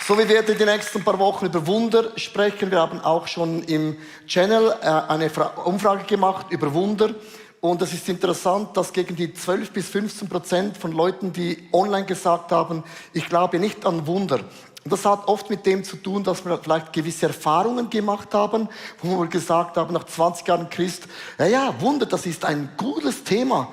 So, wir werden die nächsten paar Wochen über Wunder sprechen. Wir haben auch schon im Channel eine Umfrage gemacht über Wunder. Und es ist interessant, dass gegen die 12-15% von Leuten, die online gesagt haben, ich glaube nicht an Wunder. Und das hat oft mit dem zu tun, dass wir vielleicht gewisse Erfahrungen gemacht haben, wo wir gesagt haben, nach 20 Jahren Christ, ja, Wunder, das ist ein gutes Thema.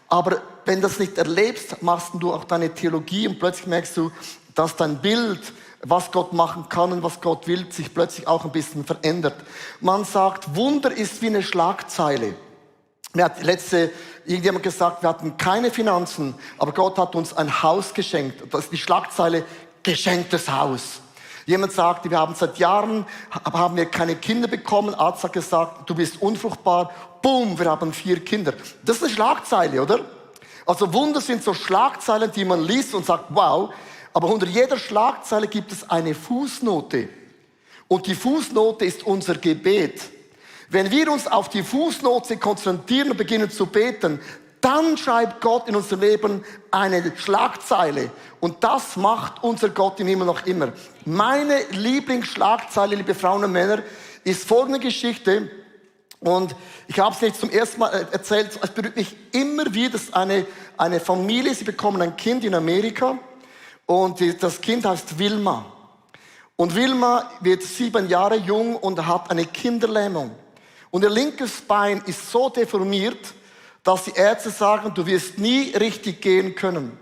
Aber wenn du das nicht erlebst, machst du auch deine Theologie und plötzlich merkst du, dass dein Bild, was Gott machen kann und was Gott will, sich plötzlich auch ein bisschen verändert. Man sagt, Wunder ist wie eine Schlagzeile. Mir hat irgendjemand gesagt, wir hatten keine Finanzen, aber Gott hat uns ein Haus geschenkt. Das ist die Schlagzeile, geschenktes Haus. Jemand sagte, wir haben seit Jahren, haben wir keine Kinder bekommen. Arzt hat gesagt, du bist unfruchtbar. Boom, wir haben 4 Kinder. Das ist eine Schlagzeile, oder? Also Wunder sind so Schlagzeilen, die man liest und sagt, wow. Aber unter jeder Schlagzeile gibt es eine Fußnote. Und die Fußnote ist unser Gebet. Wenn wir uns auf die Fußnote konzentrieren und beginnen zu beten, dann schreibt Gott in unser Leben eine Schlagzeile. Und das macht unser Gott im Himmel noch immer. Meine Lieblingsschlagzeile, liebe Frauen und Männer, ist folgende Geschichte. Und ich habe es nicht zum ersten Mal erzählt. Es berührt mich immer wieder, dass eine Familie, sie bekommen ein Kind in Amerika. Und das Kind heißt Wilma. Und Wilma wird 7 Jahre jung und hat eine Kinderlähmung. Und ihr linkes Bein ist so deformiert, dass die Ärzte sagen, du wirst nie richtig gehen können.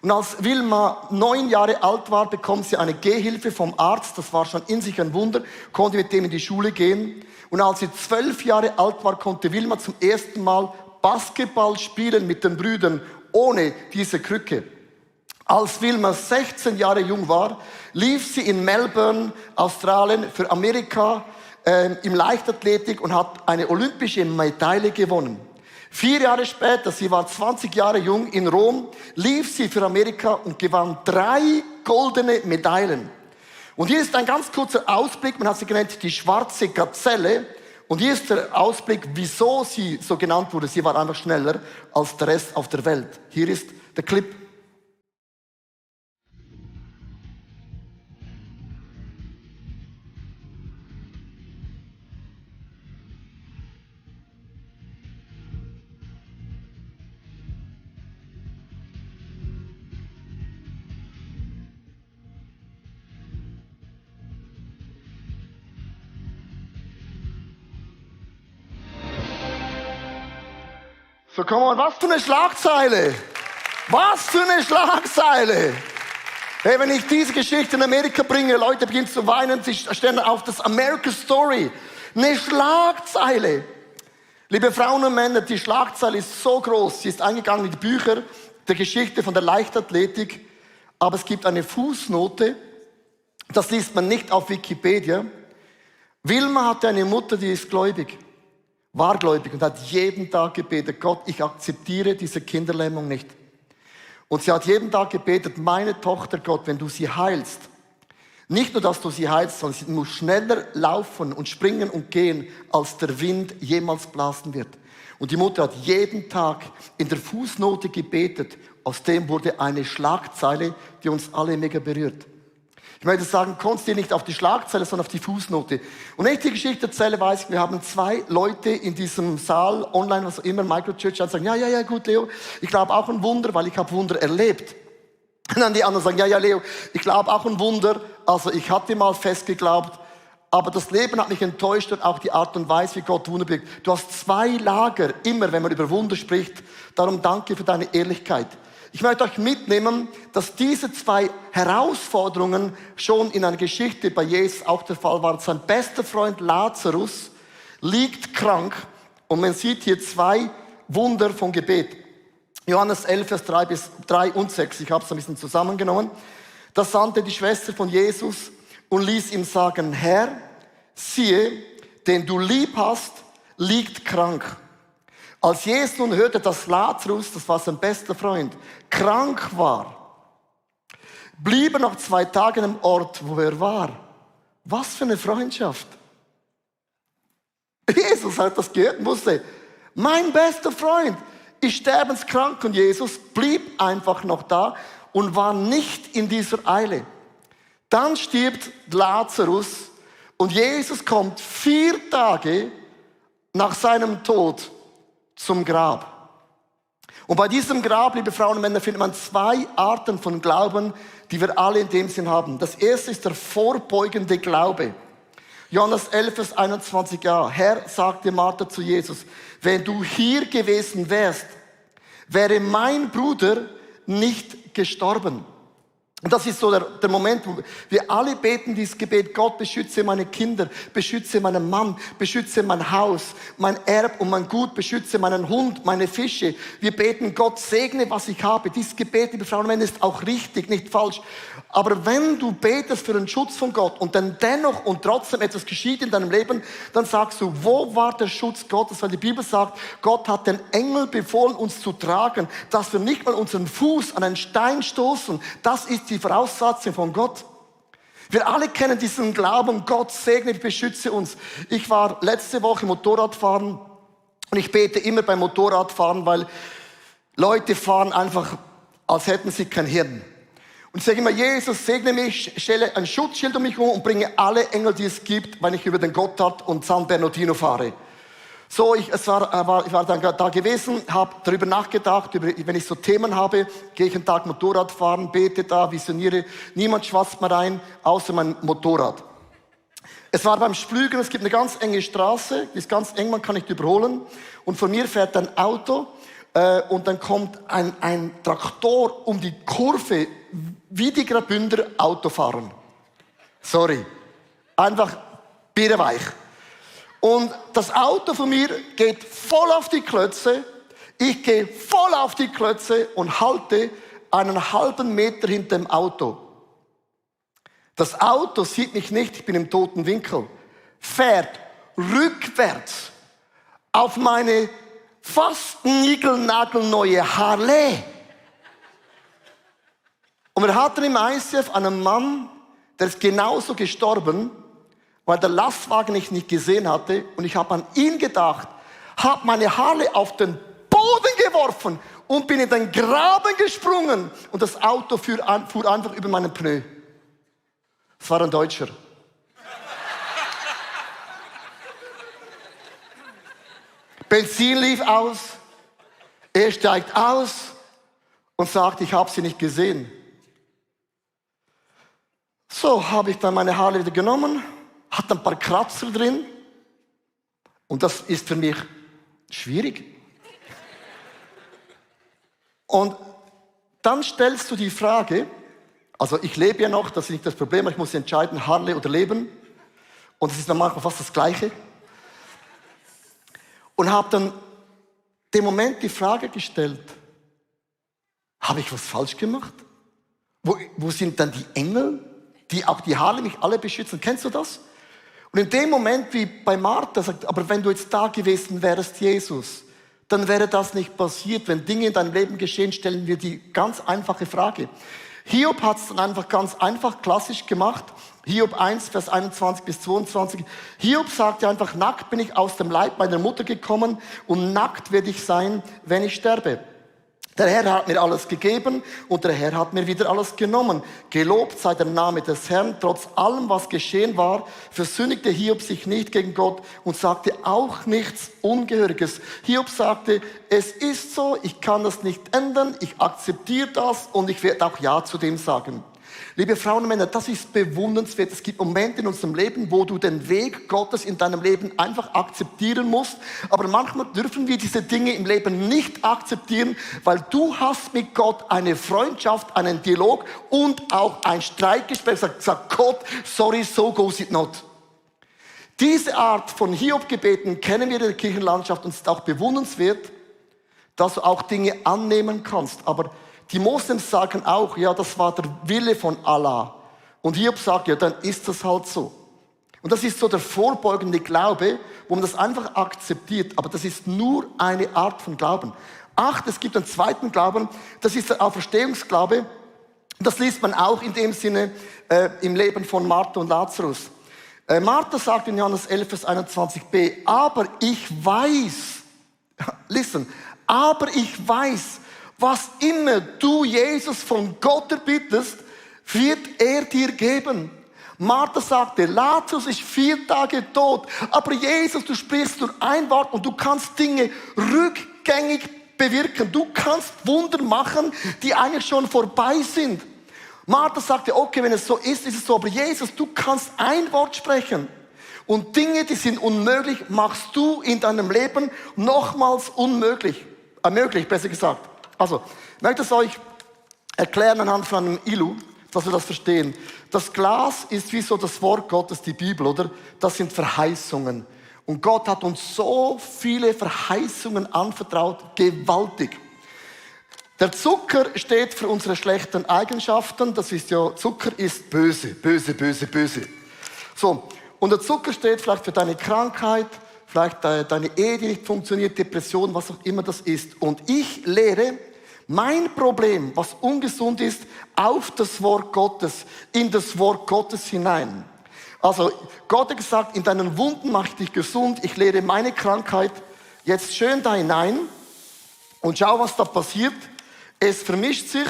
Und als Wilma 9 Jahre alt war, bekommt sie eine Gehhilfe vom Arzt. Das war schon in sich ein Wunder, konnte mit dem in die Schule gehen. Und als sie 12 Jahre alt war, konnte Wilma zum ersten Mal Basketball spielen mit den Brüdern, ohne diese Krücke. Als Wilma 16 Jahre jung war, lief sie in Melbourne, Australien, für Amerika, im Leichtathletik und hat eine olympische Medaille gewonnen. 4 Jahre später, sie war 20 Jahre jung, in Rom, lief sie für Amerika und gewann 3 goldene Medaillen. Und hier ist ein ganz kurzer Ausblick, man hat sie genannt, die schwarze Gazelle. Und hier ist der Ausblick, wieso sie so genannt wurde. Sie war einfach schneller als der Rest auf der Welt. Hier ist der Clip. So, komm mal, was für eine Schlagzeile! Was für eine Schlagzeile! Hey, wenn ich diese Geschichte in Amerika bringe, Leute beginnen zu weinen, sie stellen auf das America Story. Eine Schlagzeile! Liebe Frauen und Männer, die Schlagzeile ist so groß, sie ist eingegangen in die Bücher der Geschichte von der Leichtathletik, aber es gibt eine Fußnote, das liest man nicht auf Wikipedia. Wilma hatte eine Mutter, die ist gläubig. War gläubig und hat jeden Tag gebetet, Gott, ich akzeptiere diese Kinderlähmung nicht. Und sie hat jeden Tag gebetet, meine Tochter, Gott, wenn du sie heilst, nicht nur, dass du sie heilst, sondern sie muss schneller laufen und springen und gehen, als der Wind jemals blasen wird. Und die Mutter hat jeden Tag in der Fußnote gebetet. Aus dem wurde eine Schlagzeile, die uns alle mega berührt. Ich möchte sagen, konzentriere nicht auf die Schlagzeile, sondern auf die Fußnote. Und wenn ich die Geschichte erzähle, weiß ich, wir haben 2 Leute in diesem Saal, online, was auch immer, Microchurch, die sagen, ja, gut, Leo, ich glaube auch ein Wunder, weil ich habe Wunder erlebt. Und dann die anderen sagen, ja, Leo, ich glaube auch ein Wunder, also ich hatte mal fest geglaubt, aber das Leben hat mich enttäuscht und auch die Art und Weise, wie Gott Wunder bewirkt. Du hast 2 Lager, immer wenn man über Wunder spricht. Darum danke für deine Ehrlichkeit. Ich möchte euch mitnehmen, dass diese 2 Herausforderungen schon in einer Geschichte bei Jesus auch der Fall waren. Sein bester Freund Lazarus liegt krank und man sieht hier 2 Wunder von Gebet. Johannes 11, Vers 3 und 6, ich habe es ein bisschen zusammengenommen. Da sandte die Schwester von Jesus und ließ ihm sagen, Herr, siehe, den du lieb hast, liegt krank. Als Jesus nun hörte, dass Lazarus, das war sein bester Freund, krank war, blieb er noch 2 Tage am Ort, wo er war. Was für eine Freundschaft. Jesus hat das gehört und wusste, mein bester Freund ist sterbenskrank. Und Jesus blieb einfach noch da und war nicht in dieser Eile. Dann stirbt Lazarus und Jesus kommt 4 Tage nach seinem Tod zum Grab. Und bei diesem Grab, liebe Frauen und Männer, findet man 2 Arten von Glauben, die wir alle in dem Sinn haben. Das erste ist der vorbeugende Glaube. Johannes 11, Vers 21, ja, Herr, sagte Martha zu Jesus, wenn du hier gewesen wärst, wäre mein Bruder nicht gestorben. Und das ist so der Moment, wo wir alle beten dieses Gebet, Gott beschütze meine Kinder, beschütze meinen Mann, beschütze mein Haus, mein Erb und mein Gut, beschütze meinen Hund, meine Fische. Wir beten, Gott segne, was ich habe. Dieses Gebet, liebe Frauen und Männer, ist auch richtig, nicht falsch. Aber wenn du betest für den Schutz von Gott und dann dennoch und trotzdem etwas geschieht in deinem Leben, dann sagst du, wo war der Schutz Gottes? Weil die Bibel sagt, Gott hat den Engel befohlen, uns zu tragen, dass wir nicht mal unseren Fuß an einen Stein stoßen. Das ist die Voraussetzung von Gott. Wir alle kennen diesen Glauben, Gott segne, beschütze uns. Ich war letzte Woche Motorradfahren und ich bete immer beim Motorradfahren, weil Leute fahren einfach, als hätten sie kein Hirn. Und ich sage immer, Jesus, segne mich, stelle ein Schutzschild um mich herum und bringe alle Engel, die es gibt, wenn ich über den Gotthard und San Bernardino fahre. So, ich war dann da gewesen, habe darüber nachgedacht, wenn ich so Themen habe, gehe ich einen Tag Motorrad fahren, bete da, visioniere. Niemand schwatzt mir rein, außer mein Motorrad. Es war beim Splügen, es gibt eine ganz enge Straße, die ist ganz eng, man kann nicht überholen. Und von mir fährt ein Auto und dann kommt ein Traktor um die Kurve, wie die Graubünder Auto fahren. Sorry. Einfach birrenweich. Und das Auto von mir geht voll auf die Klötze. Ich gehe voll auf die Klötze und halte einen halben Meter hinter dem Auto. Das Auto sieht mich nicht, ich bin im toten Winkel. Fährt rückwärts auf meine fast niegelnagelneue Harley. Und wir hatten im ICF einen Mann, der ist genauso gestorben, weil der Lastwagen ich nicht gesehen hatte. Und ich habe an ihn gedacht, habe meine Harley auf den Boden geworfen und bin in den Graben gesprungen. Und das Auto fuhr einfach über meinen Pneu. Es war ein Deutscher. Benzin lief aus. Er steigt aus und sagt, ich habe sie nicht gesehen. So habe ich dann meine Harley wieder genommen, hat ein paar Kratzer drin und das ist für mich schwierig. Und dann stellst du die Frage, also ich lebe ja noch, das ist nicht das Problem, ich muss entscheiden, Harley oder Leben. Und es ist dann manchmal fast das Gleiche. Und habe dann dem Moment die Frage gestellt, habe ich was falsch gemacht? Wo sind dann die Engel, die auch die Harley mich alle beschützen? Kennst du das? Und in dem Moment, wie bei Martha sagt, aber wenn du jetzt da gewesen wärst, Jesus, dann wäre das nicht passiert. Wenn Dinge in deinem Leben geschehen, stellen wir die ganz einfache Frage. Hiob hat es dann einfach ganz einfach, klassisch gemacht. Hiob 1, Vers 21 bis 22. Hiob sagte einfach, nackt bin ich aus dem Leib meiner Mutter gekommen und nackt werde ich sein, wenn ich sterbe. Der Herr hat mir alles gegeben und der Herr hat mir wieder alles genommen. Gelobt sei der Name des Herrn. Trotz allem, was geschehen war, versündigte Hiob sich nicht gegen Gott und sagte auch nichts Ungehöriges. Hiob sagte, es ist so, ich kann das nicht ändern, ich akzeptiere das und ich werde auch Ja zu dem sagen. Liebe Frauen und Männer, das ist bewundernswert. Es gibt Momente in unserem Leben, wo du den Weg Gottes in deinem Leben einfach akzeptieren musst. Aber manchmal dürfen wir diese Dinge im Leben nicht akzeptieren, weil du hast mit Gott eine Freundschaft, einen Dialog und auch ein Streitgespräch. Sag Gott, sorry, so goes it not. Diese Art von Hiob-Gebeten kennen wir in der Kirchenlandschaft und es ist auch bewundernswert, dass du auch Dinge annehmen kannst. Aber die Moslems sagen auch, ja, das war der Wille von Allah. Und Hiob sagt, ja, dann ist das halt so. Und das ist so der vorbeugende Glaube, wo man das einfach akzeptiert. Aber das ist nur eine Art von Glauben. Es gibt einen zweiten Glauben, das ist der Auferstehungsglaube. Das liest man auch in dem Sinne im Leben von Martha und Lazarus. Martha sagt in Johannes 11, Vers 21b, aber ich weiß, aber ich weiß, was immer du, Jesus, von Gott erbittest, wird er dir geben. Martha sagte, Lazarus ist 4 Tage tot, aber Jesus, du sprichst nur ein Wort und du kannst Dinge rückgängig bewirken. Du kannst Wunder machen, die eigentlich schon vorbei sind. Martha sagte, okay, wenn es so ist, ist es so, aber Jesus, du kannst ein Wort sprechen. Und Dinge, die sind unmöglich, machst du in deinem Leben nochmals unmöglich. Möglich, besser gesagt. Also, ich möchte es euch erklären anhand von einem Ilu, dass wir das verstehen. Das Glas ist wie so das Wort Gottes, die Bibel, oder? Das sind Verheißungen. Und Gott hat uns so viele Verheißungen anvertraut, gewaltig. Der Zucker steht für unsere schlechten Eigenschaften. Das ist ja, Zucker ist böse, böse, böse, böse. So, und der Zucker steht vielleicht für deine Krankheit, vielleicht deine Ehe, die nicht funktioniert, Depression, was auch immer das ist. Und ich lehre mein Problem, was ungesund ist, auf das Wort Gottes, in das Wort Gottes hinein. Also Gott hat gesagt, in deinen Wunden mache ich dich gesund, ich lehre meine Krankheit jetzt schön da hinein und schau, was da passiert. Es vermischt sich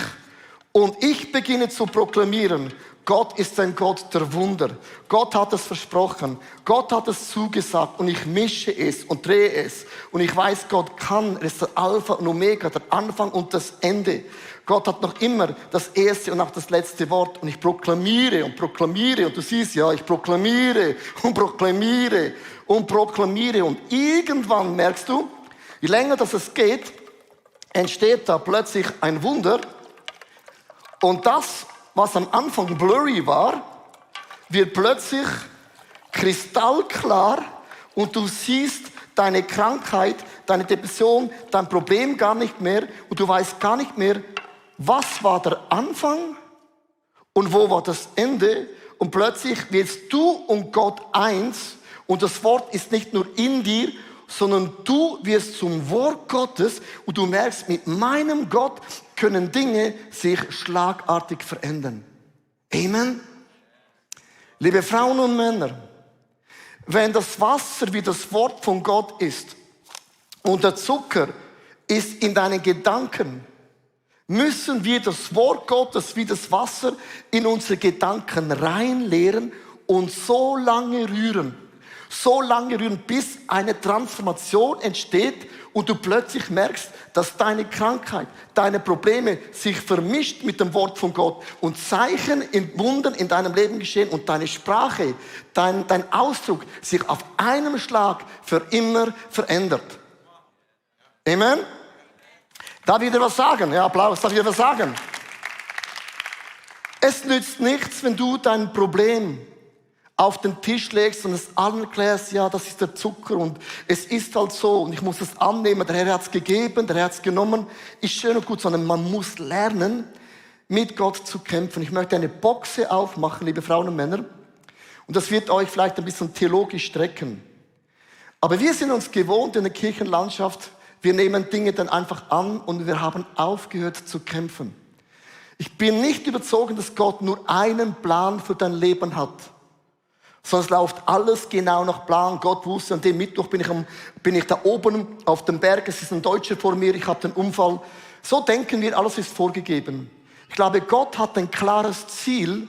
und ich beginne zu proklamieren, Gott ist ein Gott der Wunder. Gott hat es versprochen. Gott hat es zugesagt und ich mische es und drehe es. Und ich weiß, Gott kann, er ist der Alpha und Omega, der Anfang und das Ende. Gott hat noch immer das erste und auch das letzte Wort. Und ich proklamiere und proklamiere. Und du siehst ja, ich proklamiere und proklamiere und proklamiere. Und irgendwann merkst du, je länger das es geht, entsteht da plötzlich ein Wunder. Und das, was am Anfang blurry war, wird plötzlich kristallklar und du siehst deine Krankheit, deine Depression, dein Problem gar nicht mehr und du weißt gar nicht mehr, was war der Anfang und wo war das Ende und plötzlich wirst du und Gott eins und das Wort ist nicht nur in dir, sondern du wirst zum Wort Gottes und du merkst, mit meinem Gott können Dinge sich schlagartig verändern. Amen. Liebe Frauen und Männer, wenn das Wasser wie das Wort von Gott ist und der Zucker ist in deinen Gedanken, müssen wir das Wort Gottes wie das Wasser in unsere Gedanken reinleeren und so lange rühren, bis eine Transformation entsteht und du plötzlich merkst, dass deine Krankheit, deine Probleme sich vermischt mit dem Wort von Gott und Zeichen in Wundern in deinem Leben geschehen und deine Sprache, dein Ausdruck sich auf einem Schlag für immer verändert. Amen? Darf ich dir was sagen? Ja, Applaus, darf ich dir was sagen? Es nützt nichts, wenn du dein Problem auf den Tisch legst und es allen erklärst, ja, das ist der Zucker und es ist halt so und ich muss es annehmen, der Herr hat es gegeben, der Herr hat es genommen, ist schön und gut, sondern man muss lernen, mit Gott zu kämpfen. Ich möchte eine Boxe aufmachen, liebe Frauen und Männer, und das wird euch vielleicht ein bisschen theologisch strecken. Aber wir sind uns gewohnt in der Kirchenlandschaft, wir nehmen Dinge dann einfach an und wir haben aufgehört zu kämpfen. Ich bin nicht überzeugt, dass Gott nur einen Plan für dein Leben hat. Sonst läuft alles genau nach Plan. Gott wusste, an dem Mittwoch bin ich da oben auf dem Berg. Es ist ein Deutscher vor mir, ich habe den Unfall. So denken wir, alles ist vorgegeben. Ich glaube, Gott hat ein klares Ziel,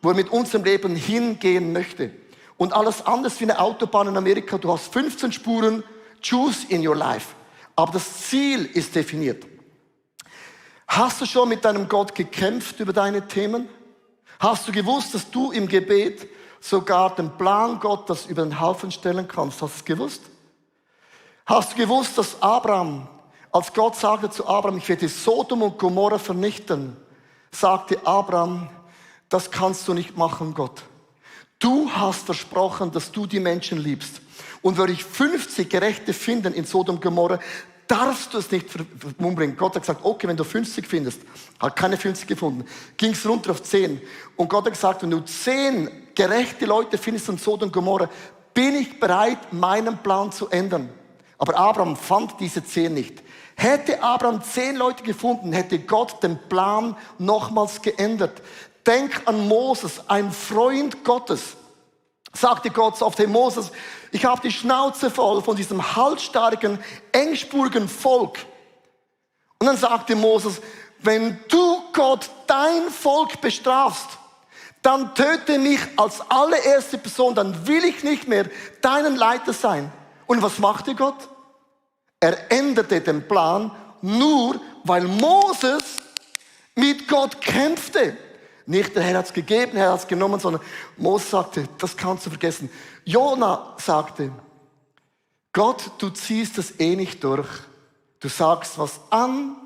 wo er mit unserem Leben hingehen möchte. Und alles anders wie eine Autobahn in Amerika. Du hast 15 Spuren, choose in your life. Aber das Ziel ist definiert. Hast du schon mit deinem Gott gekämpft über deine Themen? Hast du gewusst, dass du im Gebet sogar den Plan Gottes über den Haufen stellen kannst? Hast du es gewusst? Hast du gewusst, dass Abraham, als Gott sagte zu Abraham, ich werde Sodom und Gomorra vernichten, sagte Abraham, das kannst du nicht machen, Gott. Du hast versprochen, dass du die Menschen liebst. Und würde ich 50 Gerechte finden in Sodom und Gomorra, darfst du es nicht umbringen. Gott hat gesagt, okay, wenn du 50 findest, hat keine 50 gefunden, ging es runter auf 10. Und Gott hat gesagt, wenn du 10 gerechte Leute findest in Sodom und Gomorra, bin ich bereit, meinen Plan zu ändern. Aber Abraham fand diese 10 nicht. Hätte Abraham 10 Leute gefunden, hätte Gott den Plan nochmals geändert. Denk an Moses, ein Freund Gottes. Sagte Gott auf den Moses, ich habe die Schnauze voll von diesem halsstarrigen, engspurigen Volk. Und dann sagte Moses, wenn du Gott dein Volk bestrafst, dann töte mich als allererste Person, dann will ich nicht mehr deinen Leiter sein. Und was machte Gott? Er änderte den Plan, nur weil Moses mit Gott kämpfte. Nicht der Herr hat es gegeben, der Herr hat es genommen, sondern Moses sagte, das kannst du vergessen. Jona sagte, Gott, du ziehst das eh nicht durch. Du sagst was an,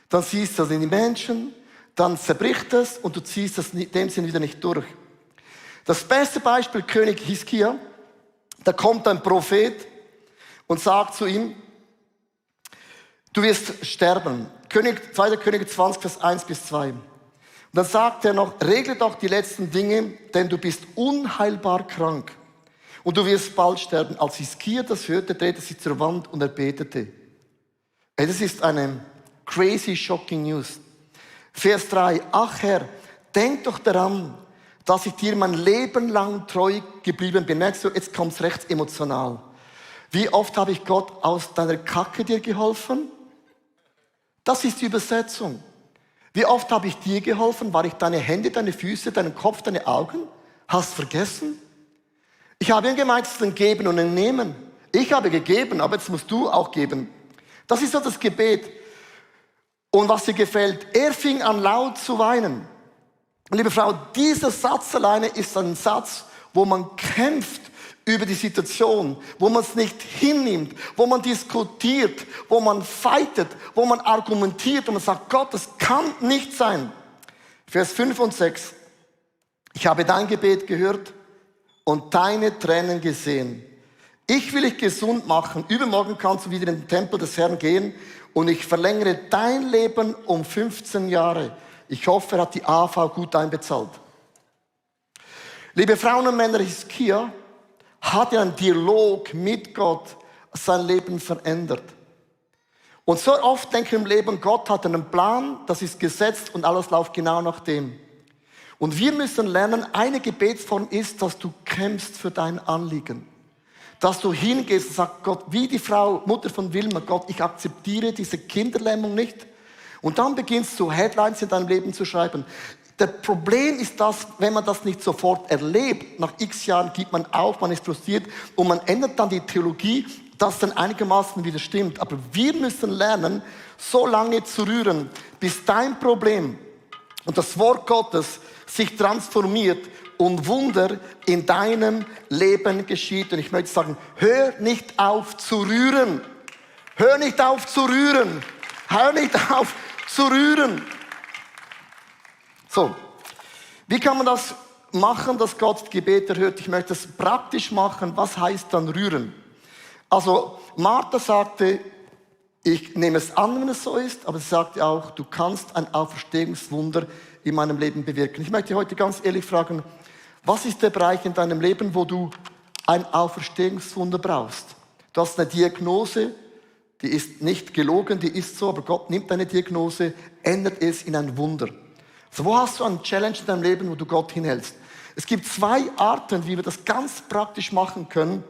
dann siehst du das in die Menschen, dann zerbricht es und du ziehst das in dem Sinn wieder nicht durch. Das beste Beispiel, König Hiskia, da kommt ein Prophet und sagt zu ihm, du wirst sterben. 2. Könige 20, Vers 1 bis 2. Und dann sagt er noch, regle doch die letzten Dinge, denn du bist unheilbar krank. Und du wirst bald sterben. Als Hiskia das hörte, drehte sich zur Wand und er betete. Das ist eine crazy, shocking News. Vers 3. Ach Herr, denk doch daran, dass ich dir mein Leben lang treu geblieben bin. Merkst du, jetzt kommt es recht emotional. Wie oft habe ich Gott aus deiner Kacke dir geholfen? Das ist die Übersetzung. Wie oft habe ich dir geholfen? War ich deine Hände, deine Füße, deinen Kopf, deine Augen? Hast vergessen? Ich habe ihm gemeint, es ist ein Geben und ein Nehmen. Ich habe gegeben, aber jetzt musst du auch geben. Das ist so das Gebet. Und was dir gefällt, er fing an laut zu weinen. Liebe Frau, dieser Satz alleine ist ein Satz, wo man kämpft über die Situation, wo man es nicht hinnimmt, wo man diskutiert, wo man fightet, wo man argumentiert und man sagt, Gott, das kann nicht sein. Vers 5 und 6. Ich habe dein Gebet gehört und deine Tränen gesehen. Ich will dich gesund machen. Übermorgen kannst du wieder in den Tempel des Herrn gehen und ich verlängere dein Leben um 15 Jahre. Ich hoffe, er hat die AV gut einbezahlt. Liebe Frauen und Männer, Hiskia hat ja einen Dialog mit Gott sein Leben verändert. Und so oft denke ich im Leben, Gott hat einen Plan, das ist gesetzt und alles läuft genau nach dem. Und wir müssen lernen, eine Gebetsform ist, dass du kämpfst für dein Anliegen. Dass du hingehst und sagst, Gott, wie die Frau, Mutter von Wilma, Gott, ich akzeptiere diese Kinderlähmung nicht. Und dann beginnst du Headlines in deinem Leben zu schreiben. Das Problem ist das, wenn man das nicht sofort erlebt, nach x Jahren gibt man auf, man ist frustriert und man ändert dann die Theologie, dass dann einigermaßen wieder stimmt. Aber wir müssen lernen, so lange zu rühren, bis dein Problem und das Wort Gottes sich transformiert und Wunder in deinem Leben geschieht. Und ich möchte sagen, hör nicht auf zu rühren. Hör nicht auf zu rühren. Hör nicht auf zu rühren. So, wie kann man das machen, dass Gott Gebet erhört? Ich möchte das praktisch machen. Was heißt dann rühren? Also, Martha sagte, ich nehme es an, wenn es so ist, aber sie sagte auch, du kannst ein Auferstehungswunder in meinem Leben bewirken. Ich möchte heute ganz ehrlich fragen, was ist der Bereich in deinem Leben, wo du ein Auferstehungswunder brauchst? Du hast eine Diagnose, die ist nicht gelogen, die ist so, aber Gott nimmt deine Diagnose, ändert es in ein Wunder. So, wo hast du eine Challenge in deinem Leben, wo du Gott hinhältst? Es gibt 2 Arten, wie wir das ganz praktisch machen können.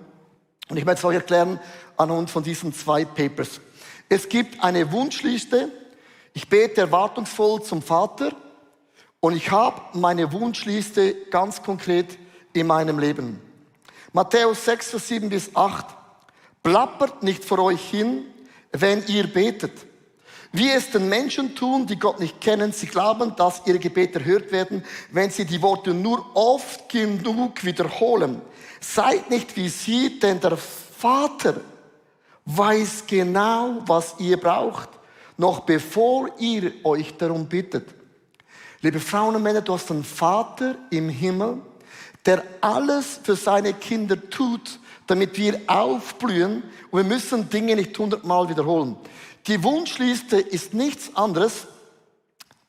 Und ich möchte es euch erklären anhand von diesen 2 Papers. Es gibt eine Wunschliste. Ich bete erwartungsvoll zum Vater. Und ich habe meine Wunschliste ganz konkret in meinem Leben. Matthäus 6, Vers 7 bis 8. Plappert nicht vor euch hin, wenn ihr betet. Wie es den Menschen tun, die Gott nicht kennen. Sie glauben, dass ihre Gebete erhört werden, wenn sie die Worte nur oft genug wiederholen. Seid nicht wie sie, denn der Vater weiß genau, was ihr braucht, noch bevor ihr euch darum bittet. Liebe Frauen und Männer, du hast einen Vater im Himmel, der alles für seine Kinder tut, damit wir aufblühen. Und wir müssen Dinge nicht 100-mal wiederholen. Die Wunschliste ist nichts anderes,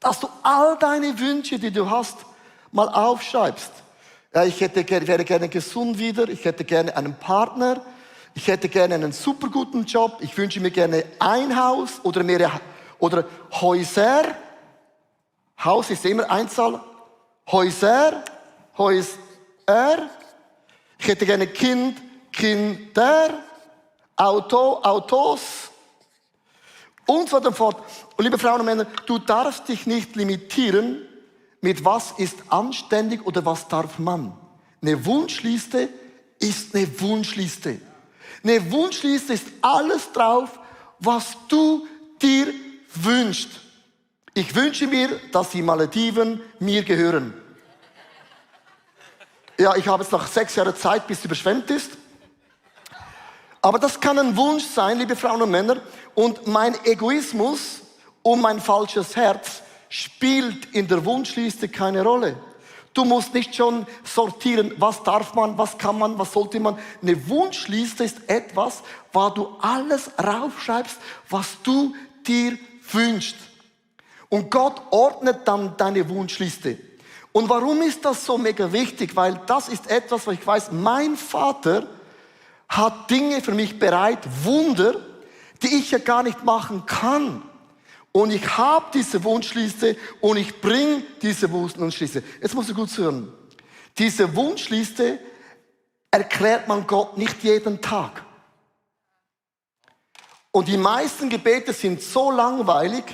dass du all deine Wünsche, die du hast, mal aufschreibst. Ja, ich wäre gerne gesund wieder, ich hätte gerne einen Partner, ich hätte gerne einen super guten Job, ich wünsche mir gerne ein Haus oder mehrere oder Häuser. Haus ist immer Einzahl. Häuser. Ich hätte gerne Kinder, Autos. Und so weiter und fort. Und liebe Frauen und Männer, du darfst dich nicht limitieren, mit was ist anständig oder was darf man. Eine Wunschliste ist eine Wunschliste. Eine Wunschliste ist alles drauf, was du dir wünschst. Ich wünsche mir, dass die Malediven mir gehören. Ja, ich habe jetzt noch 6 Jahre Zeit, bis sie überschwemmt ist. Aber das kann ein Wunsch sein, liebe Frauen und Männer. Und mein Egoismus und mein falsches Herz spielt in der Wunschliste keine Rolle. Du musst nicht schon sortieren, was darf man, was kann man, was sollte man. Eine Wunschliste ist etwas, wo du alles raufschreibst, was du dir wünschst. Und Gott ordnet dann deine Wunschliste. Und warum ist das so mega wichtig? Weil das ist etwas, was ich weiß, mein Vater hat Dinge für mich bereit, Wunder, die ich ja gar nicht machen kann. Und ich habe diese Wunschliste und ich bringe diese Wunschliste. Jetzt musst du gut hören. Diese Wunschliste erklärt man Gott nicht jeden Tag. Und die meisten Gebete sind so langweilig,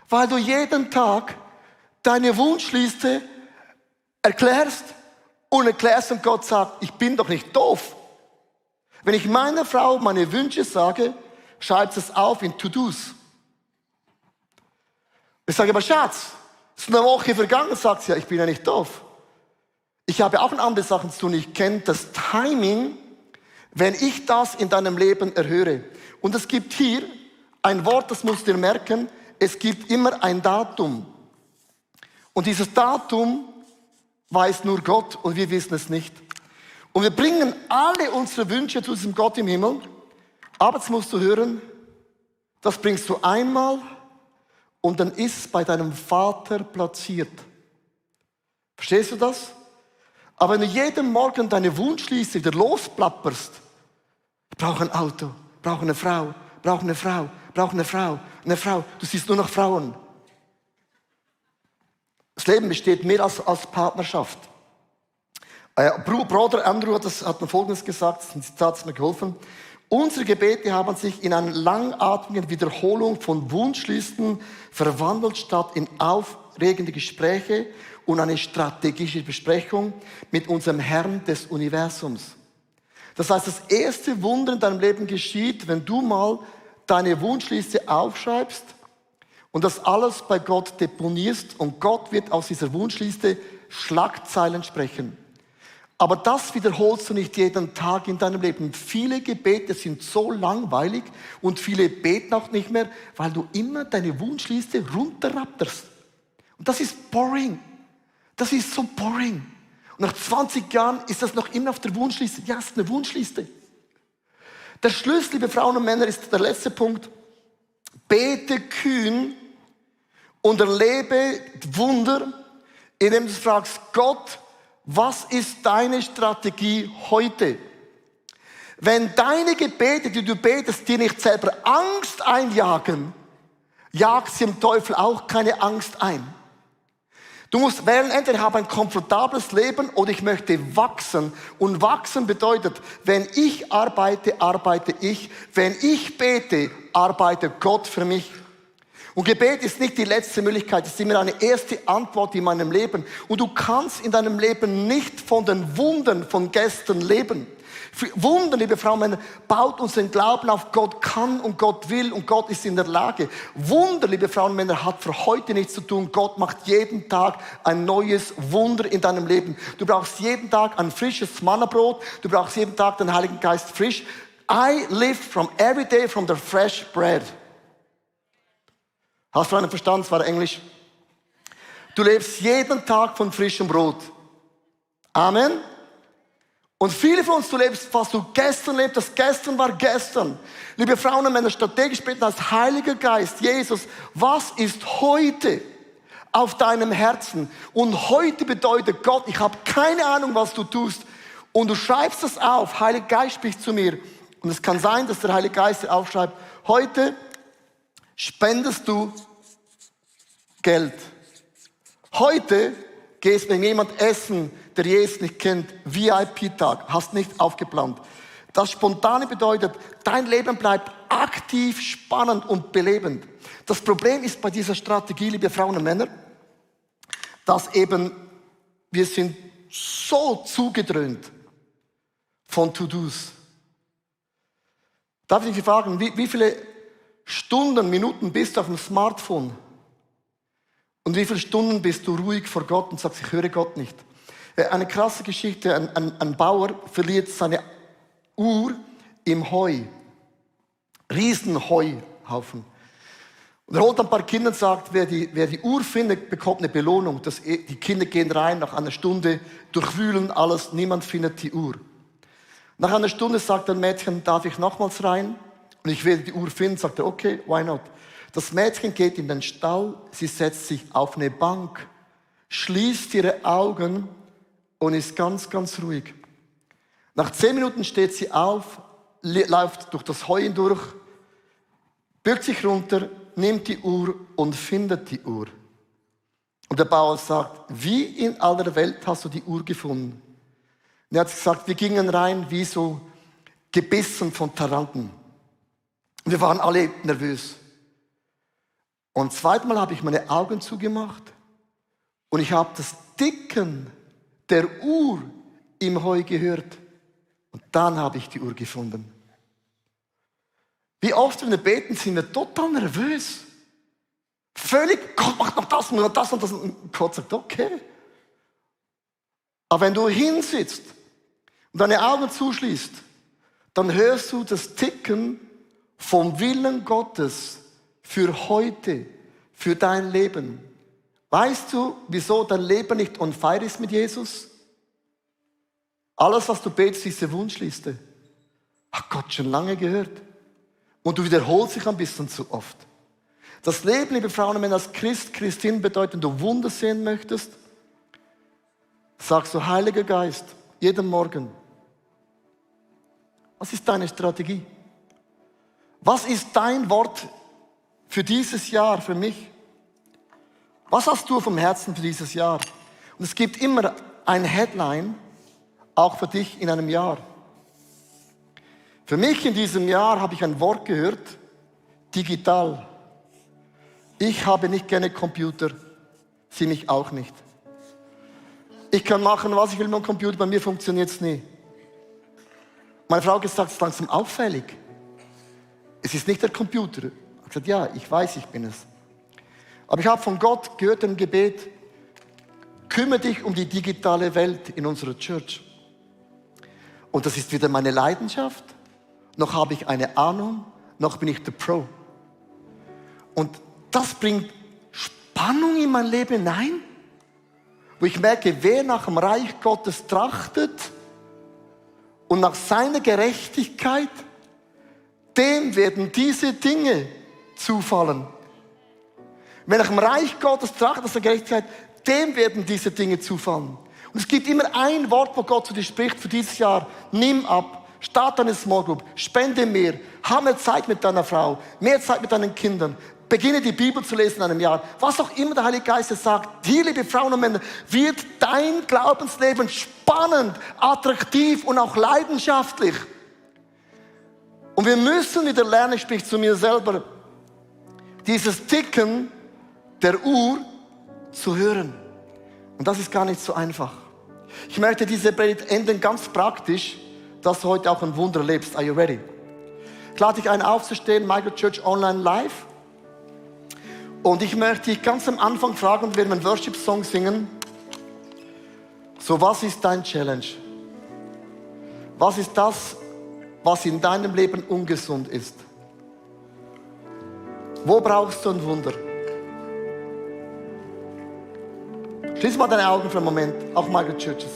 weil du jeden Tag deine Wunschliste erklärst und Gott sagt, ich bin doch nicht doof. Wenn ich meiner Frau meine Wünsche sage, schreibt sie es auf in To-Dos. Ich sage, aber Schatz, es ist eine Woche vergangen, sagt sie, ja, ich bin ja nicht doof. Ich habe auch andere Sachen zu tun. Ich kenne das Timing, wenn ich das in deinem Leben erhöre. Und es gibt hier ein Wort, das musst du dir merken, es gibt immer ein Datum. Und dieses Datum weiß nur Gott und wir wissen es nicht. Und wir bringen alle unsere Wünsche zu diesem Gott im Himmel. Aber jetzt musst du hören, das bringst du einmal und dann ist es bei deinem Vater platziert. Verstehst du das? Aber wenn du jeden Morgen deine Wunschliste wieder losplapperst, ich brauche ein Auto, ich brauche eine Frau, ich brauche eine Frau, ich brauche eine Frau, eine Frau. Du siehst nur noch Frauen. Das Leben besteht mehr als Partnerschaft. Bruder Andrew hat mir Folgendes gesagt, das ist ein Zitat, das mir geholfen. Unsere Gebete haben sich in einer langatmigen Wiederholung von Wunschlisten verwandelt, statt in aufregende Gespräche und eine strategische Besprechung mit unserem Herrn des Universums. Das heißt, das erste Wunder in deinem Leben geschieht, wenn du mal deine Wunschliste aufschreibst und das alles bei Gott deponierst und Gott wird aus dieser Wunschliste Schlagzeilen sprechen. Aber das wiederholst du nicht jeden Tag in deinem Leben. Viele Gebete sind so langweilig und viele beten auch nicht mehr, weil du immer deine Wunschliste runterrapterst. Und das ist boring. Das ist so boring. Und nach 20 Jahren ist das noch immer auf der Wunschliste. Ja, es ist eine Wunschliste. Der Schlüssel, liebe Frauen und Männer, ist der letzte Punkt. Bete kühn und erlebe Wunder, indem du fragst, Gott, was ist deine Strategie heute? Wenn deine Gebete, die du betest, dir nicht selber Angst einjagen, jagt sie dem Teufel auch keine Angst ein. Du musst wählen, entweder ich habe ein komfortables Leben oder ich möchte wachsen. Und wachsen bedeutet, wenn ich arbeite, arbeite ich. Wenn ich bete, arbeitet Gott für mich. Und Gebet ist nicht die letzte Möglichkeit, es ist immer eine erste Antwort in meinem Leben. Und du kannst in deinem Leben nicht von den Wundern von gestern leben. Wunder, liebe Frauen und Männer, baut unseren Glauben auf. Gott kann und Gott will und Gott ist in der Lage. Wunder, liebe Frauen und Männer, hat für heute nichts zu tun. Gott macht jeden Tag ein neues Wunder in deinem Leben. Du brauchst jeden Tag ein frisches Mannabrot. Du brauchst jeden Tag den Heiligen Geist frisch. I live from every day from the fresh bread. Hast du einen verstanden? Das war Englisch. Du lebst jeden Tag von frischem Brot. Amen. Und viele von uns, du lebst, was du gestern lebst, das gestern war gestern. Liebe Frauen und Männer, strategisch beten als Heiliger Geist, Jesus, was ist heute auf deinem Herzen? Und heute bedeutet Gott, ich habe keine Ahnung, was du tust. Und du schreibst das auf, Heiliger Geist spricht zu mir. Und es kann sein, dass der Heilige Geist dir aufschreibt, heute spendest du Geld. Heute gehst mit jemand essen, der Jesus nicht kennt, VIP-Tag, hast nicht aufgeplant. Das Spontane bedeutet, dein Leben bleibt aktiv, spannend und belebend. Das Problem ist bei dieser Strategie, liebe Frauen und Männer, dass eben wir sind so zugedröhnt von To-Dos. Darf ich dich fragen, wie viele Stunden, Minuten bist du auf dem Smartphone? Und wie viele Stunden bist du ruhig vor Gott und sagst, ich höre Gott nicht? Eine krasse Geschichte, ein Bauer verliert seine Uhr im Heu. Riesen Heuhaufen. Und er holt ein paar Kinder und sagt, wer die Uhr findet, bekommt eine Belohnung. Die Kinder gehen rein, nach einer Stunde durchwühlen alles, niemand findet die Uhr. Nach einer Stunde sagt ein Mädchen, darf ich nochmals rein? Und ich werde die Uhr finden, sagt er, okay, why not? Das Mädchen geht in den Stall, sie setzt sich auf eine Bank, schließt ihre Augen und ist ganz, ganz ruhig. Nach 10 Minuten steht sie auf, läuft durch das Heu hindurch, bückt sich runter, nimmt die Uhr und findet die Uhr. Und der Bauer sagt, wie in aller Welt hast du die Uhr gefunden? Und er hat gesagt, wir gingen rein wie so gebissen von Taranten. Und wir waren alle nervös. Und zweimal habe ich meine Augen zugemacht und ich habe das Ticken der Uhr im Heu gehört. Und dann habe ich die Uhr gefunden. Wie oft, wenn wir beten, sind wir total nervös. Völlig, Gott macht noch das und das und das. Und Gott sagt, okay. Aber wenn du hinsitzt und deine Augen zuschließt, dann hörst du das Ticken vom Willen Gottes für heute, für dein Leben. Weißt du, wieso dein Leben nicht on fire ist mit Jesus? Alles, was du betest, ist diese Wunschliste. Hat Gott schon lange gehört. Und du wiederholst dich ein bisschen zu oft. Das Leben, liebe Frauen und Männer, als Christ, Christin bedeutet, wenn du Wunder sehen möchtest, sagst du, Heiliger Geist, jeden Morgen, was ist deine Strategie? Was ist dein Wort für dieses Jahr, für mich? Was hast du vom Herzen für dieses Jahr? Und es gibt immer ein Headline, auch für dich in einem Jahr. Für mich in diesem Jahr habe ich ein Wort gehört, digital. Ich habe nicht gerne Computer, sie mich auch nicht. Ich kann machen, was ich will mit dem Computer, bei mir funktioniert es nie. Meine Frau hat gesagt, es ist langsam auffällig. Es ist nicht der Computer. Ich habe gesagt, ja, ich weiß, ich bin es. Aber ich habe von Gott gehört im Gebet, kümmere dich um die digitale Welt in unserer Church. Und das ist weder meine Leidenschaft, noch habe ich eine Ahnung, noch bin ich der Pro. Und das bringt Spannung in mein Leben hinein, wo ich merke, wer nach dem Reich Gottes trachtet und nach seiner Gerechtigkeit, dem werden diese Dinge zufallen. Wer nach dem Reich Gottes trachtet, nach seiner Gerechtigkeit, dem werden diese Dinge zufallen. Und es gibt immer ein Wort, wo Gott zu dir spricht für dieses Jahr. Nimm ab, starte eine Small Group, spende mehr, hab mehr Zeit mit deiner Frau, mehr Zeit mit deinen Kindern, beginne die Bibel zu lesen in einem Jahr. Was auch immer der Heilige Geist sagt, hier, liebe Frauen und Männer, wird dein Glaubensleben spannend, attraktiv und auch leidenschaftlich. Und wir müssen wieder lernen, ich spreche zu mir selber, dieses Ticken der Uhr zu hören. Und das ist gar nicht so einfach. Ich möchte diese Predigt enden ganz praktisch, dass du heute auch ein Wunder erlebst. Are you ready? Ich lade dich ein, aufzustehen, Michael Church Online Live. Und ich möchte dich ganz am Anfang fragen, und wir werden einen Worship-Song singen. So, was ist dein Challenge? Was ist das, was in deinem Leben ungesund ist? Wo brauchst du ein Wunder? Schließ mal deine Augen für einen Moment, auch Michael Churches.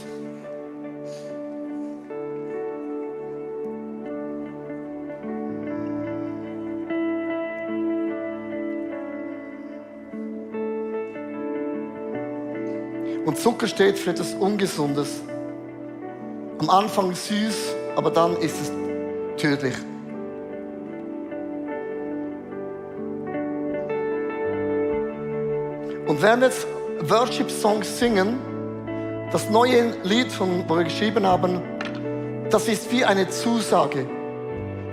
Und Zucker steht für etwas Ungesundes. Am Anfang süß, aber dann ist es tödlich. Und während wir jetzt Worship-Songs singen, das neue Lied, wo wir geschrieben haben, das ist wie eine Zusage.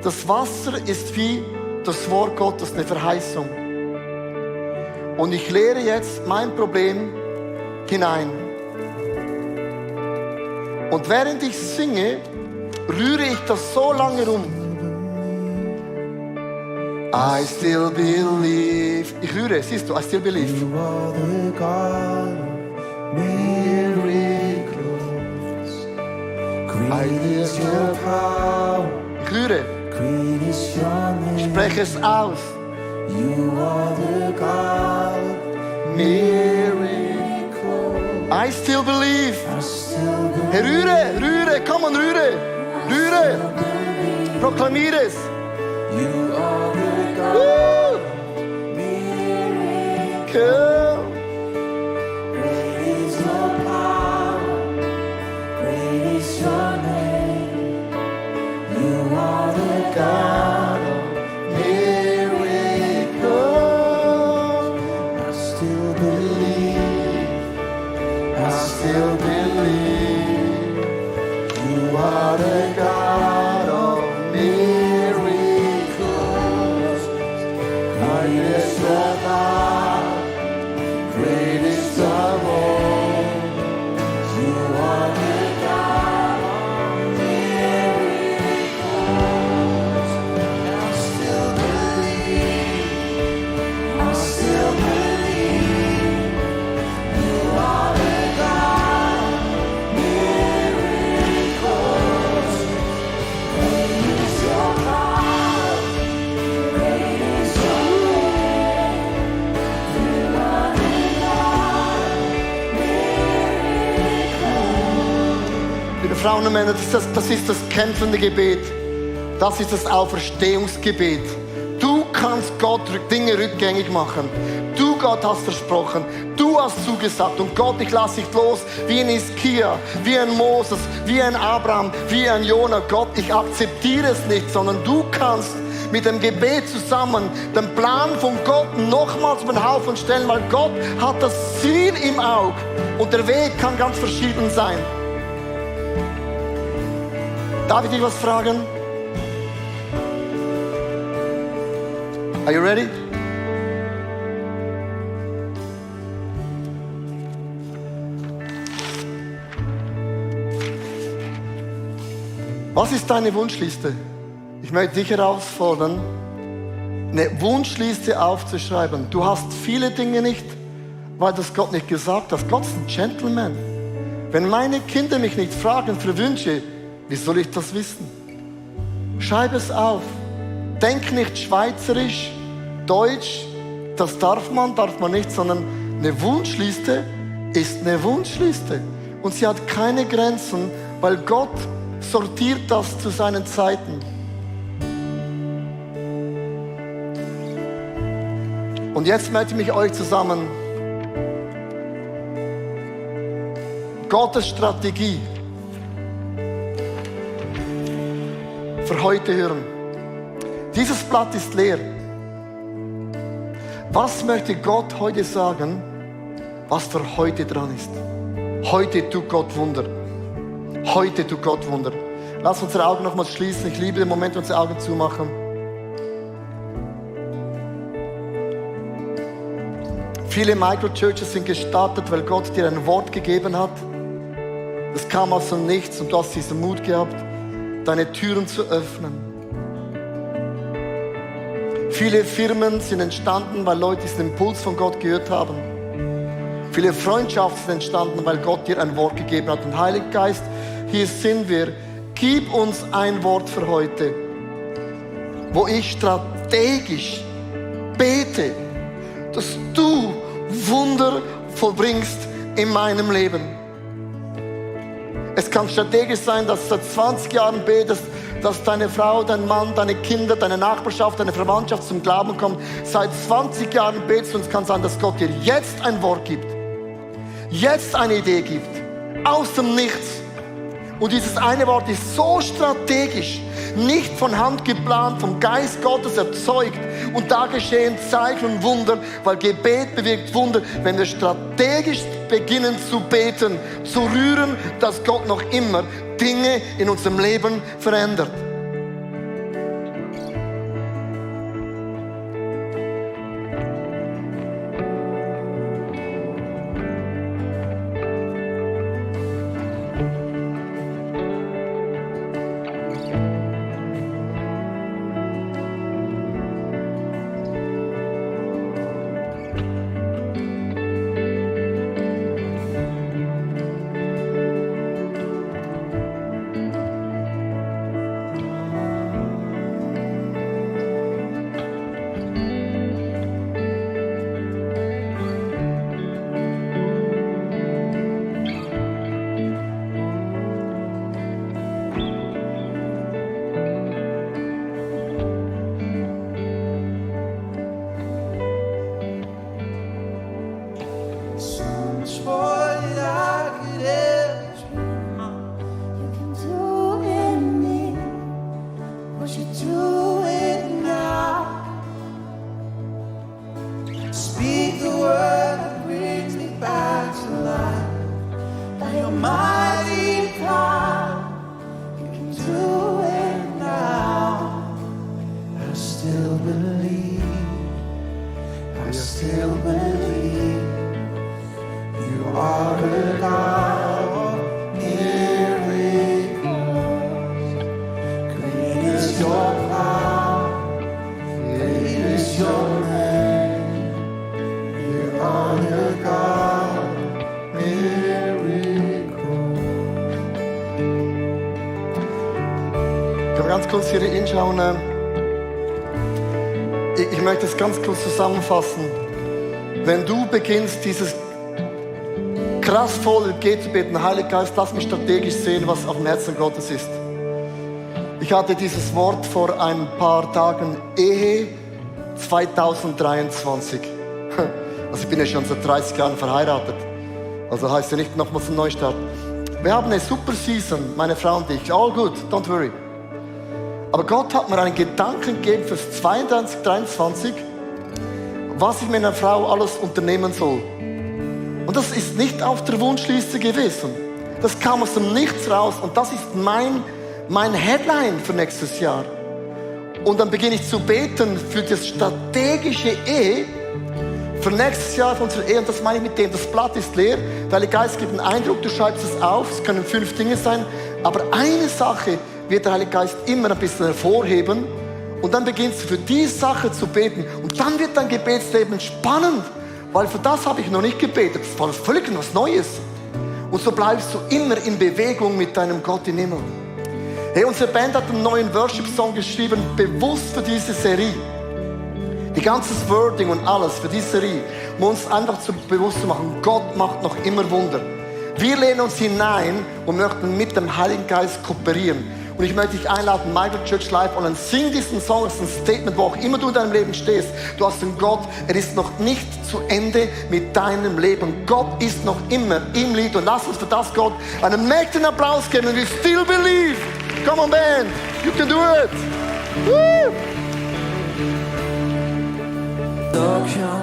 Das Wasser ist wie das Wort Gottes, eine Verheißung. Und ich leere jetzt mein Problem hinein. Und während ich singe, rühre ich das so lange rum. I still believe. Ich rühre, siehst du, I still believe. You are the God of miracles. Great is your power. Ich rühre, Great is your name. spreche es aus. You are the God of Miracles. I still believe. I still believe. Hey, rühre, komm und rühre. Rühre. Proklamiere es. You are the God Woo! of miracles. Cool. Great is your power. Great is your name. You are the God of Miracles. I still believe. I still believe. You are the God of miracles. Great is your God. Great is your name. You are the God of miracles. I still believe. I still believe. You are the God of miracles. Great is your God. Great is your name. You are the God of miracles. Liebe Frauen und Männer, das ist das kämpfende Gebet. Das ist das Auferstehungsgebet. Du kannst Gott Dinge rückgängig machen. Du, Gott, hast versprochen. Du hast zugesagt. Und Gott, ich lasse dich los wie ein Hiskia, wie ein Moses, wie ein Abraham, wie ein Jona. Gott, ich akzeptiere es nicht, sondern du kannst mit dem Gebet zusammen den Plan von Gott nochmals über den Haufen stellen, weil Gott hat das Ziel im Auge. Und der Weg kann ganz verschieden sein. Darf ich dich was fragen? Are you ready? Was ist deine Wunschliste? Ich möchte dich herausfordern, eine Wunschliste aufzuschreiben. Du hast viele Dinge nicht, weil das Gott nicht gesagt hat. Gott ist ein Gentleman. Wenn meine Kinder mich nicht fragen für Wünsche, wie soll ich das wissen? Schreib es auf. Denk nicht schweizerisch, deutsch, das darf man nicht, sondern eine Wunschliste ist eine Wunschliste. Und sie hat keine Grenzen, weil Gott sortiert das zu seinen Zeiten. Und jetzt möchte ich mich euch zusammen Gottes Strategie für heute hören. Dieses Blatt ist leer. Was möchte Gott heute sagen, was für heute dran ist? Heute tut Gott Wunder. Heute tut Gott Wunder. Lass unsere Augen nochmals schließen. Ich liebe den Moment, unsere Augen zumachen. Viele Microchurches sind gestartet, weil Gott dir ein Wort gegeben hat. Das kam aus dem Nichts und du hast diesen Mut gehabt, deine Türen zu öffnen. Viele Firmen sind entstanden, weil Leute diesen Impuls von Gott gehört haben. Viele Freundschaften sind entstanden, weil Gott dir ein Wort gegeben hat. Und Heiliger Geist, hier sind wir. Gib uns ein Wort für heute, wo ich strategisch bete, dass du Wunder vollbringst in meinem Leben. Es kann strategisch sein, dass du seit 20 Jahren betest, dass deine Frau, dein Mann, deine Kinder, deine Nachbarschaft, deine Verwandtschaft zum Glauben kommt. Seit 20 Jahren betest du und es kann sein, dass Gott dir jetzt ein Wort gibt. Jetzt eine Idee gibt. Aus dem Nichts. Und dieses eine Wort ist so strategisch, nicht von Hand geplant, vom Geist Gottes erzeugt. Und da geschehen Zeichen und Wunder, weil Gebet bewirkt Wunder, wenn wir strategisch beginnen zu beten, zu rühren, dass Gott noch immer Dinge in unserem Leben verändert. Können wir ganz kurz hier hinschauen? Ich möchte es ganz kurz zusammenfassen. Wenn du beginnst, dieses kraftvolle Gebet zu beten, Heiliger Geist, lass mich strategisch sehen, was auf dem Herzen Gottes ist. Ich hatte dieses Wort vor ein paar Tagen, Ehe 2023. Also ich bin ja schon seit 30 Jahren verheiratet. Also heißt ja nicht nochmals ein Neustart. Wir haben eine super Season, meine Frau und ich. All good, don't worry. Aber Gott hat mir einen Gedanken gegeben fürs 22, 23, was ich mit einer Frau alles unternehmen soll. Und das ist nicht auf der Wunschliste gewesen. Das kam aus dem Nichts raus und das ist mein Headline für nächstes Jahr. Und dann beginne ich zu beten für das strategische Ehe, für nächstes Jahr, für unsere Ehe. Und das meine ich mit dem, das Blatt ist leer. Der Heilige Geist gibt einen Eindruck, du schreibst es auf, es können 5 Dinge sein. Aber eine Sache wird der Heilige Geist immer ein bisschen hervorheben. Und dann beginnst du für die Sache zu beten. Und dann wird dein Gebetsleben spannend. Weil für das habe ich noch nicht gebetet. Das war völlig was Neues. Und so bleibst du immer in Bewegung mit deinem Gott im Himmel. Hey, unsere Band hat einen neuen Worship-Song geschrieben, bewusst für diese Serie. Die ganze Wording und alles für diese Serie, um uns einfach bewusst zu machen, Gott macht noch immer Wunder. Wir lehnen uns hinein und möchten mit dem Heiligen Geist kooperieren. Und ich möchte dich einladen, Michael Church Live, und dann sing diesen Song, das ist ein Statement, wo auch immer du in deinem Leben stehst. Du hast einen Gott, er ist noch nicht zu Ende mit deinem Leben. Gott ist noch immer im Lied und lass uns für das Gott einen mächtigen Applaus geben. We still believe. Come on, band, you can do it. Woo!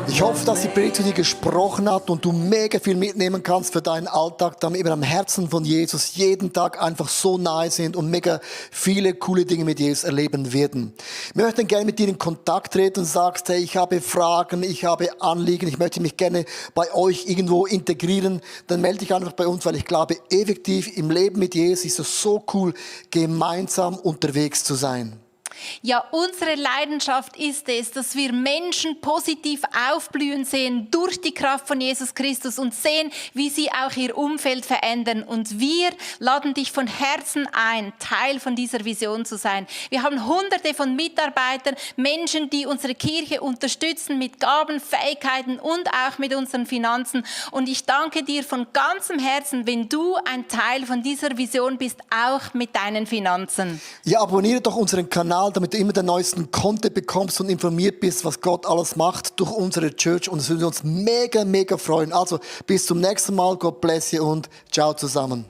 Ich hoffe, dass die Predigt zu dir gesprochen hat und du mega viel mitnehmen kannst für deinen Alltag, damit wir am Herzen von Jesus jeden Tag einfach so nahe sind und mega viele coole Dinge mit Jesus erleben werden. Wir möchten gerne mit dir in Kontakt treten und sagst, hey, ich habe Fragen, ich habe Anliegen, ich möchte mich gerne bei euch irgendwo integrieren, dann melde dich einfach bei uns, weil ich glaube, effektiv im Leben mit Jesus ist es so cool, gemeinsam unterwegs zu sein. Ja, unsere Leidenschaft ist es, dass wir Menschen positiv aufblühen sehen durch die Kraft von Jesus Christus und sehen, wie sie auch ihr Umfeld verändern. Und wir laden dich von Herzen ein, Teil von dieser Vision zu sein. Wir haben Hunderte von Mitarbeitern, Menschen, die unsere Kirche unterstützen mit Gaben, Fähigkeiten und auch mit unseren Finanzen. Und ich danke dir von ganzem Herzen, wenn du ein Teil von dieser Vision bist, auch mit deinen Finanzen. Ja, abonniere doch unseren Kanal, damit du immer den neuesten Content bekommst und informiert bist, was Gott alles macht durch unsere Church. Und es würde uns mega, mega freuen. Also bis zum nächsten Mal. God bless you und ciao zusammen.